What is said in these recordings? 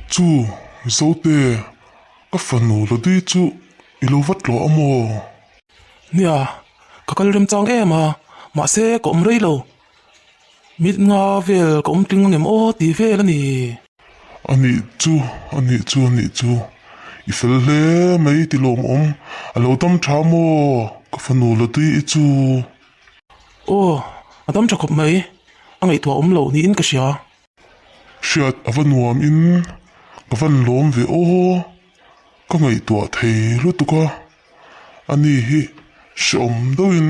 Chu, Zote, ka fanu Lodi chu i lo va tlawh a maw? Nia, ka kal remchang em a, mahse ka awm rei lo. Mit nga vel ka awm tling angem aw tih vel a ni. A nih chu, a nih chu, a nih chu. I fel hle mai ti lawmawm, a lo dam tha maw ka fanu Lodi i chu? Aw, a dam tha khawp mai, a ngaihtuah awm loh niin ka hria. Hriat a va nuam in ka van lawm ve aw, ka ngaihtuah thei lutuk a, ani hi hreawm deuhin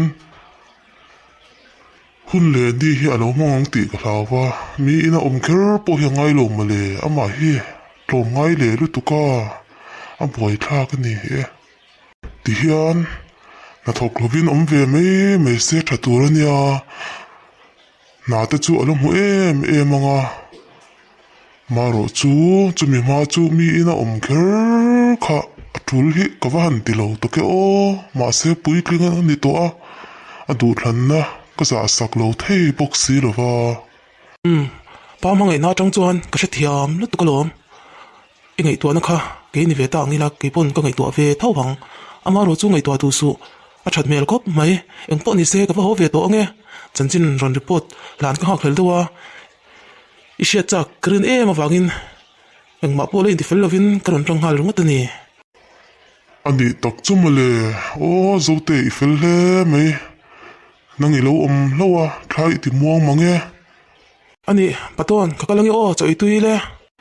hun leh ni hi a lo hmang ang tih ka hlau va, mi ina awm kher pawh hi a ngai lo mawle, amah hi tlawm ngai leh lutuk a, a buaithlak a ni e. Tihian hnathawk lovin awm ve mai mai se tha tur a nia. Hna te chu a lo hmu em em ang a, marawh chu chumi hma chu miin a awm kher kha a tul hi ka va han ti lo tak e aw, mahse puitling a ni tawh a, a duhthlanna ka zah sak lo thei bawk si lo va. Umm, pa hmangaihna atang chuan ka hrethiam lutuk alawm. I ngaihtuahna kha kei ni ve ta ang ila kei pawn ka ngaihtuah ve tho ang. Amaherawh chu ngaihtuah duh suh. A that hmel khawp mai. Eng pawh ni se ka va haw ve tawh ang e. Chanchin rawn report hlan ka nghak hlel deuh a. I hriat chak ka rin em avangin engmah pawh la intifel lovin ka rawn tang nghal ringawt a ni. A nih tak chu mawle. Aw Zote i fel hle mai. Nang i lo awm hlauh a, thlai i ti muang mang e. A nih, Patawn, ka kal ange aw, chaw ei tui le.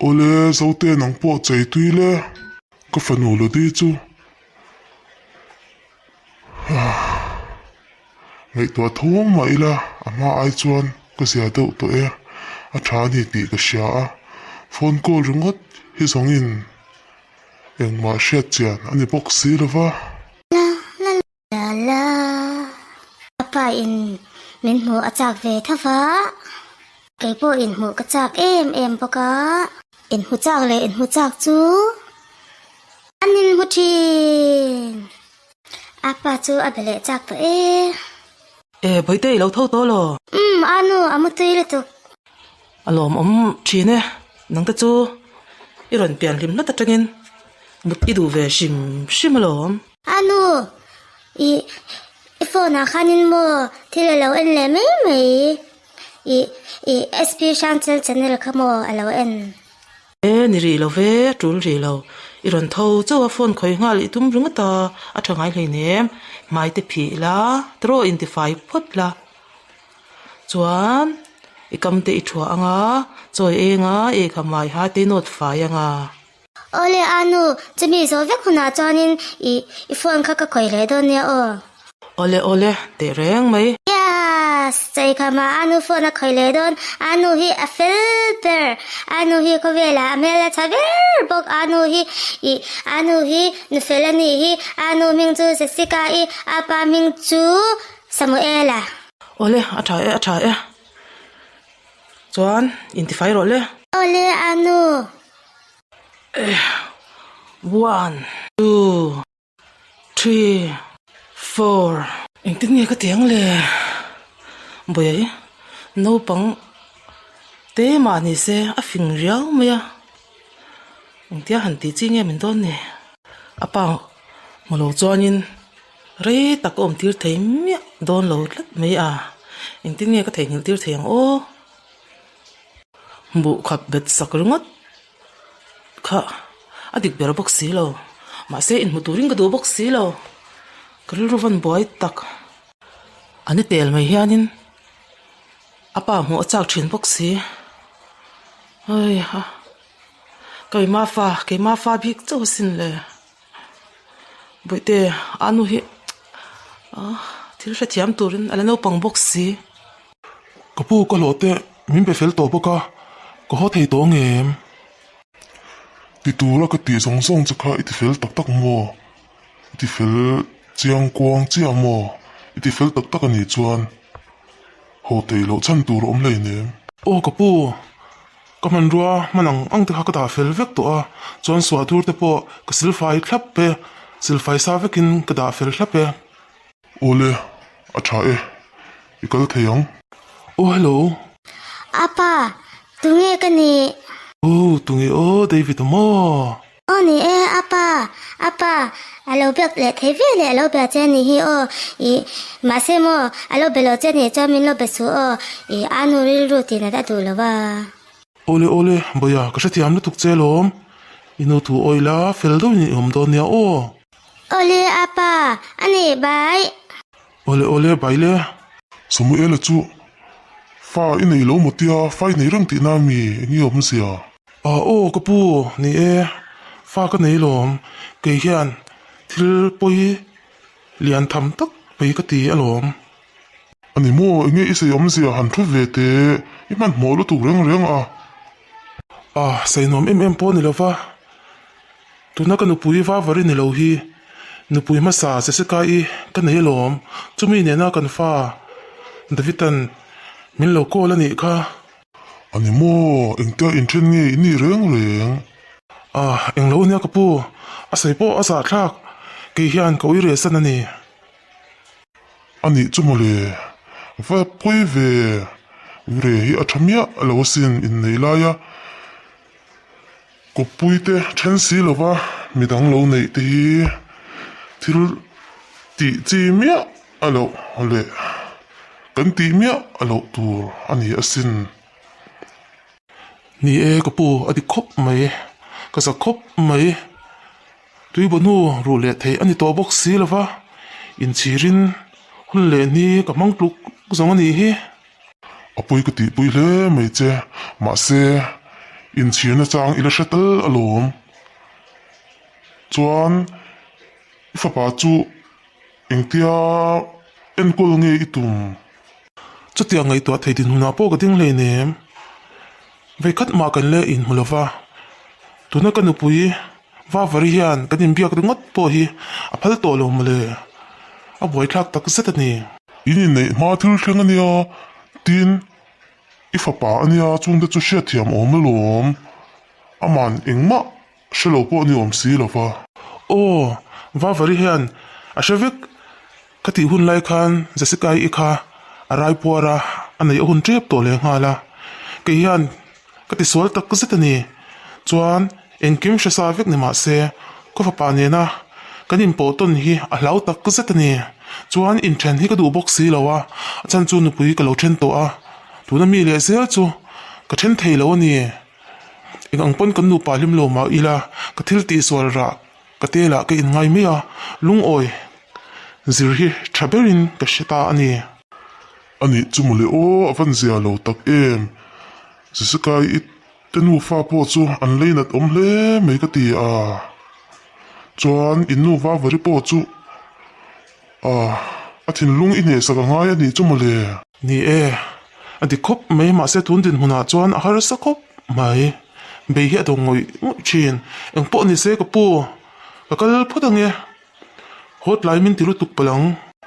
Awle, Zote nang pawh chaw ei tui le. Ka fanu Lodi chu ngaihtuah tho ang mah ila, a hma ai chuan ka zia deuh tawh e, a tha a ni tih ka hria a, phone call ringawt hi zawngin engmah hriat chian a ni bawk si lova. La la, ka pa in min hmuh a chak ve tho va, kei pawh in hmuh ka chak em em bawk a, in hmu chak leh in hmu chak chu an in hmu thin. A pa chu a be leh chak tawh e. E, Bawihte i lo tho tawh law? Umm, a nu, a mu tui lutuk. A lawmawm thin e, nangte chu i rawn pian hlim hlat atangin mut i duh ve hrim hrim alawm. A nu, i i phone ah khanin maw thil a lo en leh mai mai, i i SP Hrangchal channel kha maw a lo en. E, ni rih lo ve, a tul rih lo. I rawn tho chauh a phone khawi nghal i tum ringawt a, a tha ngai hleinem. Hmai te phih la, tiraw intifai phawt la. Chuan i kam te i thuah ang a, chawi eng a, e kha hmai ha te i nawt fai ang a. Awle a nu, chumi zawh vek hunah chuanin i i phone kha ka khawih leh dawn nia aw. Awle awle, teh reng mai. Yes! Chei kha mah a nu phone a khawih leh dawn, a nu hi a fel ber, a nu hi khawvelah a hmel a tha ber bawk, a nu hi i a nu hi nu fel a nih hi, a nu hming chu Jessica i, a pa hming chu Samuela. Awle, a tha e, a tha e. Chuan, intifai rawh le. Awle, a nu. One, two, three, four. Engtin nge ka ti ang le? Bawihi, naupang te mah ni se a fing riau mai a. Engtia han tih chi nge min dawn ni? A pa hmu lo chuanin. Rei tak a awm tir thei miah dawn lo tlat mai a, engtin nge ka theihnghilh tir thei ang aw? Buh khap bet sak ringawt kha a dik ber bawk si lo, mahse inhmu turin ka duh bawk si lo, ka rilru vawn buai tak a ni tel mai hianin a pa hmuh a chak thin bawk si, heiha keima fa keima fa bik chauh asin le. Bawihte a nu hi ah thil hrethiam turin a la naupang bawk si. Ka pu ka hlawh te min pe fel tawh bawk a, ka haw thei tawh ngem? Ti tura ka tih zawng zawng che kha i ti fel tak tak maw? I ti fel chiang kuang chiah maw? I ti fel tak tak a nih chuan haw thei loh chhan tur a awm hleinem. Aw ka pu, Ka hmanrua hman ang ang te kha ka dah fel vek tawh a, chuan suah tur te pawh ka silfai thlap e, silfai sa vekin ka dah fel thlap e. Awle, a tha e, i kal thei ang. Aw hello. Apa, tunge ka nih? Aw, tunge aw David a maw? Aw ni e, apa, apa, a lo biak leh thei viau leh a lo bia che anih hi aw, ih, mahse maw, a lo be lo che anih chuan min lo be suh aw, ih, a nu rilru tih nat a duh lo va. Awle awle, Bawia, ka hrethiam lutuk che alawm, i nu thu awih la, fel deuhin i awm dawn nia aw. Awle, apa, a nih bai. Awle awle bai le. Samuela chu fa i nei lo maw tia fa i nei reng tihna mi eng nge awmzia? Ah aw ka pu ni e fa ka nei lawm kei hian thil pawi lian tham tak mai ka ti alawm. A ni maw eng nge i sawi awmzia han thu ve teh i hmanhmawh lutuk reng reng a. Ah sawi nuam em em pawh a ni lova. Tuna ka nupui Vavari ni lo hi nupui hmasa Jessica-i ka nei alawm, chumi nena kan fa David-a'n min lo call a nih kha. A ni maw, engtia inthen nge i nih reng reng? Ah, englo ania ka pu, a sawi pawh a zahthlak, kei hian ka ui rehsan a ni. A nih chu mawle, va pawi ve, ui re hi a tha miah lo asin inneih laia. Kawppuite then si lova midang lo neih te hi thil tih chi miah a loh leh kan tih miah a loh tur a ni asin. Ni e ka pu a dik khawp mai, ka zak khawp mai. Tuibawhnu ruh leh theih a ni tawh bawk si lova, inchhirin hun leh ni ka hmang tluk zawng a nih hi. A pawi ka tihpui hle mai che, mahse inchhirna chang i la hre tal alawm. Chuan i fapa chu engtia enkawl nge i tum? Chutiang ngaihtuah thei dinhmunah pawh ka ding hleinem. Veikhat mah kan le inhmu lova, tuna ka nupui Vavari hian kan inbiak ringawt pawh hi a phal tawh lo mawle, a buaithlak tak zet a ni. In inneih hma thil thleng a nia, tin i fapa a nia chungte chu hriatthiam awm alawm, aman engmah hre lo pawh a ni awm si lova. Aw, Vavari hian a hre vek Ka tih hun lai khan Jessica-i kha a raipuar a, a neih a hun tep tawh leh nghal a. Kei hian ka tisual tak zet a ni. Chuan engkim hre sa vek ni mah se, ka fapa nena kan inpawh tawn hi a hlau tak zet a ni. Chuan inthen hi ka duh bawk si lo a, a chhan chu nupui ka lo then tawh a, tuna mi leh zel chu ka then thei lo a ni. Eng ang pawn kan nupa hlim lo mah ila, ka thil tihsual rah Ka telah ka inngai mai a, lungawi zir hi tha berin ka hre ta a ni. A nih chu mawle aw, a van zia lo tak em. Jessica-i i te nufa pawh chu an leinat awm hle mai ka ti a. Chuan in nu Vavari pawh chu a thinlung i hnehsak a ngai a nih chu mawle. Ni e, a dik khawp mai mahse tun dinhmunah chuan a harsa khawp mai. Bei hi a dawng ngawih ngawih thin. Engpawh ni se ka pu, ka kal phawt ange. Haw tlai min ti lutuk palh ang.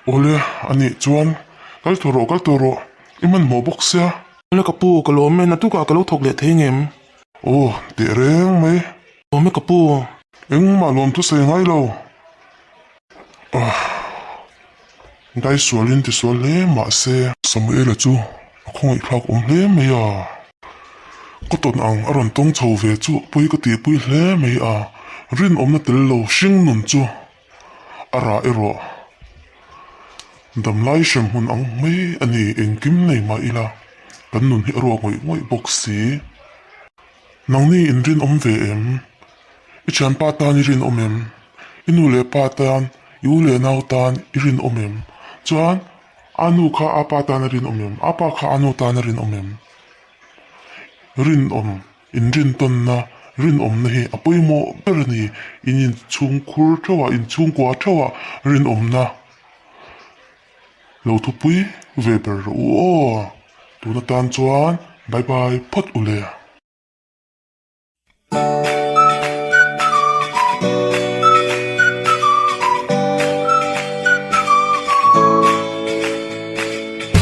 Awle, a nih chuan kal tawh rawh, kal tawh rawh, i hmanhmawh bawk sia. Awle ka pu, ka lawm e, natukah ka lo thawk leh thei ngem? Aw, teh reng mai. Lawm e ka pu. Engmah lawm thusawi ngai lo. Ah, dai sualin ti sual hle mah se. Samuela chu a khawngaihthlak awm hle mai a. Ka tawn ang a rawn tawng chho ve chu pawi ka tihpui hle mai a. Rinawmna tel lo hring nun chu a rah erawh damlai hrem hmun ang mai a ni. Engkim nei mah ila kan nun hi a ruak ngawih ngawih bawk si. Nangni in rinawm ve em? I thianpa tan i rinawm em? I nu leh pa tan, i u leh nau tan i rinawm em? Chuan a nu kha a pa tan a rinawm em? A pa kha a nu tan a rinawm em? Rinawm, inrintawnna, rinawmna hi a pawimawh ber a ni. In inchhungkhur theuhah, inchhungkua theuhah rinawmna lo thupui ve ber rawh u aw. Tun atan chuan bye bye phawt u le.